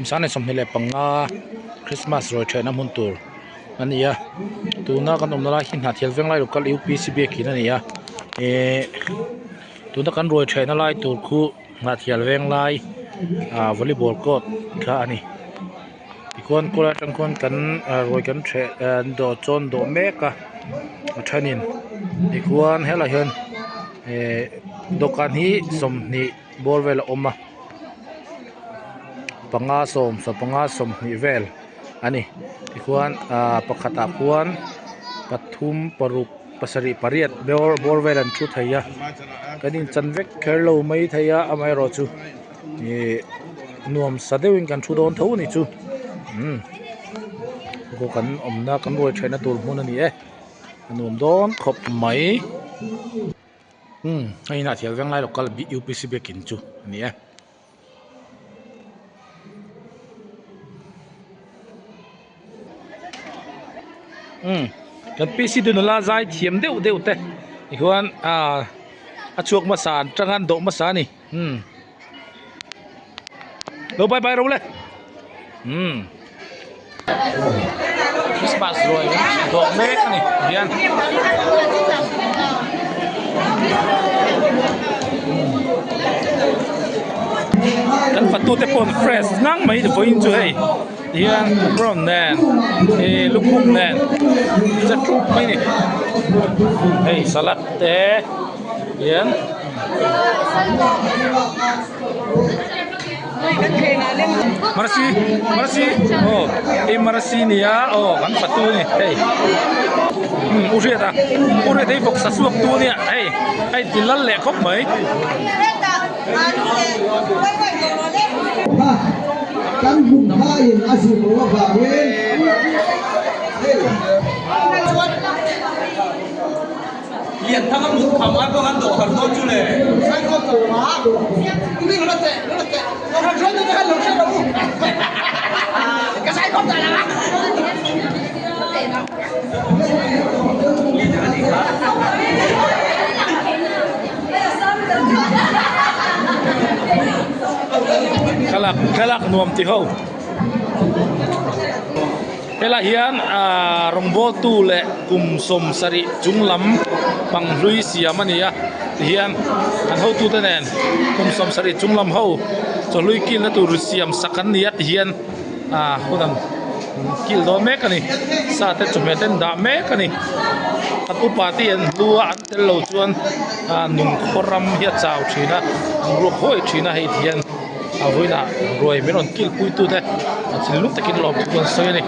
Kum sang leh 25 Christmas ruai thehna hmun tur a ni a tuna kan awmna lai hi hnahthial veng lai local upc biakin a ni a ihh tuna kan ruai thehna lai tur khu hnahthial veng lai ah volleyball court kha a ni tikhuan kawr atang khuan kan ruai kan theh dawh chawn dawh mek a a thenin tikhuan helaiah hian ihh dawhkan hi 20 bawr vel a awm a panga sawm sawmpanga 20 vel a ni tikhuan ah pakhatah khuan pathum paruk pasarih pariat bawr bawr vel an thu thei a kan inchan vek kher lo mai thei a amaherawhchu ihh nuam sa deuhin kan thu dawn tho a ni chu umm khaw kan awmna kan ruai theihna tur hmun a ni e a nuam dawn khawp mai umm hei inah thial veng lai local upc biakin chu a ni e. Umm kan pc te nula zai thiam deuh deuh te tichuan ah a chhuak hmasa an tang a an dawh hmasa a ni umm lo bye bye ro le umm Christmas ruai dawh mek a ni hian. Kan fatu te pawh an fresh ngang mai vawiin chu hei tihian apron nen ih lukhum nen che thup mai a ni hei salad te hian. Marsi marsi aw hei marsi nia aw kan fatu a ni hei u hriat a u hriat hei bawksa chhuak tu ania hei hei ti lal leh khawp mai. Kan hmun hmain a zir lo avangin hei. Lian thang a mut kham ai pawh an dawh har dawn chu le. Thlalak thlalak nuam ti ho. Helai hian aaa rawngbawltu leh kum 70 chung lam pang hlui siam a ni a tihian an hotute nen kum 70 chung lam ho chawhlui kilna tur siam sak an ni a tihian aaa hun an kil dawn mek a ni sa te chawhmeh te an dah mek a ni an upa te an hlu a an tel lo chuan aa nunkhua ram hi a chau thin a an ruak huai thin a hei tihian. A vawiinah ruai min rawn kil pui tute a thinlung takin lawm thu an sawi a ni.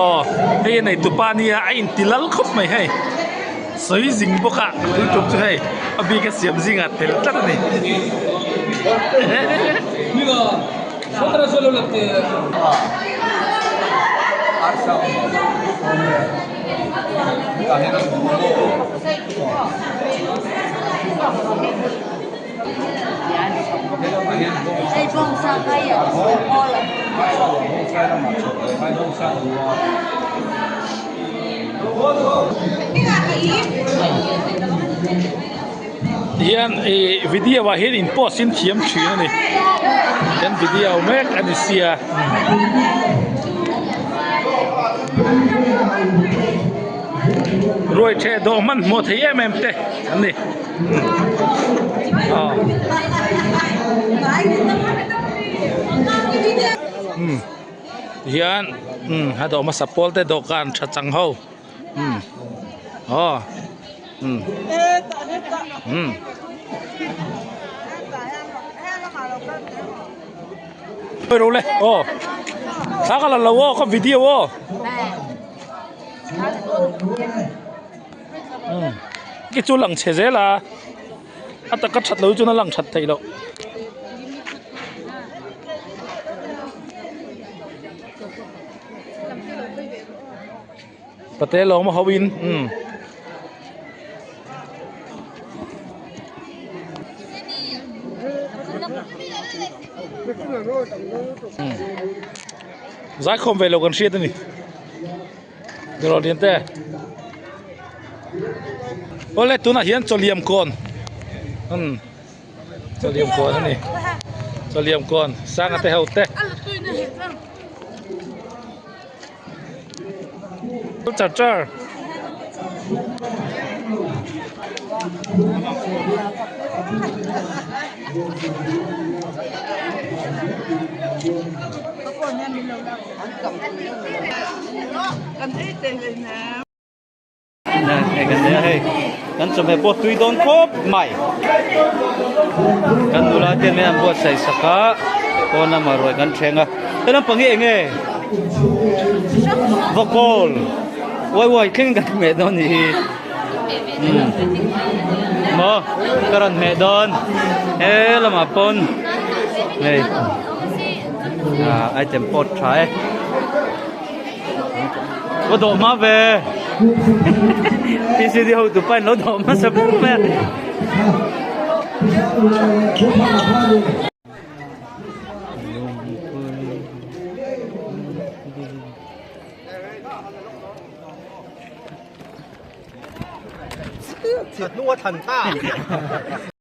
Aw hei a nei tupa nia a inti lal khawp mai hei sawi zing bawk a tui tum chu hei a bik a siam zingah tel tlat a ni. Tihian ih video ah hian in post in thiam thin a ni kan video mek a ni sia. Ruai theh dawh hmanhmawh thei em em te an ni aw umm hian umm a dawh hmasa pawl te dawhkan tha chang ho umm aw umm umm. Ro le aw thla ka la lo aw ka video aw. Ki chu lang chhe zel a a taka that lo chuan a lang that theih loh. Pate lawm a ho in umm. Zaikhawm ve lo kan hriat a ni. Dawr lian te. Awle tunah hian chawliam kawn. Umm. Chawliam kawn a ni Chawliam kawn Sanga te ho te char char. Hei kan nei a hei kan chawhmeh pawh tui dawn khawp mai kan nula te hian an buatsaih sak a pawn lamah ruai kan thleng a he lampang hi eng nge vawkawl uai uai thleng kan hmeh dawn nih hi umm maw ka rawn hmeh dawn he lamah pawn hei ah item pawh tha e. Va dawh hma ve PCD ho tu pain lo dawh hmasa ber mai a. Hnung a than ta.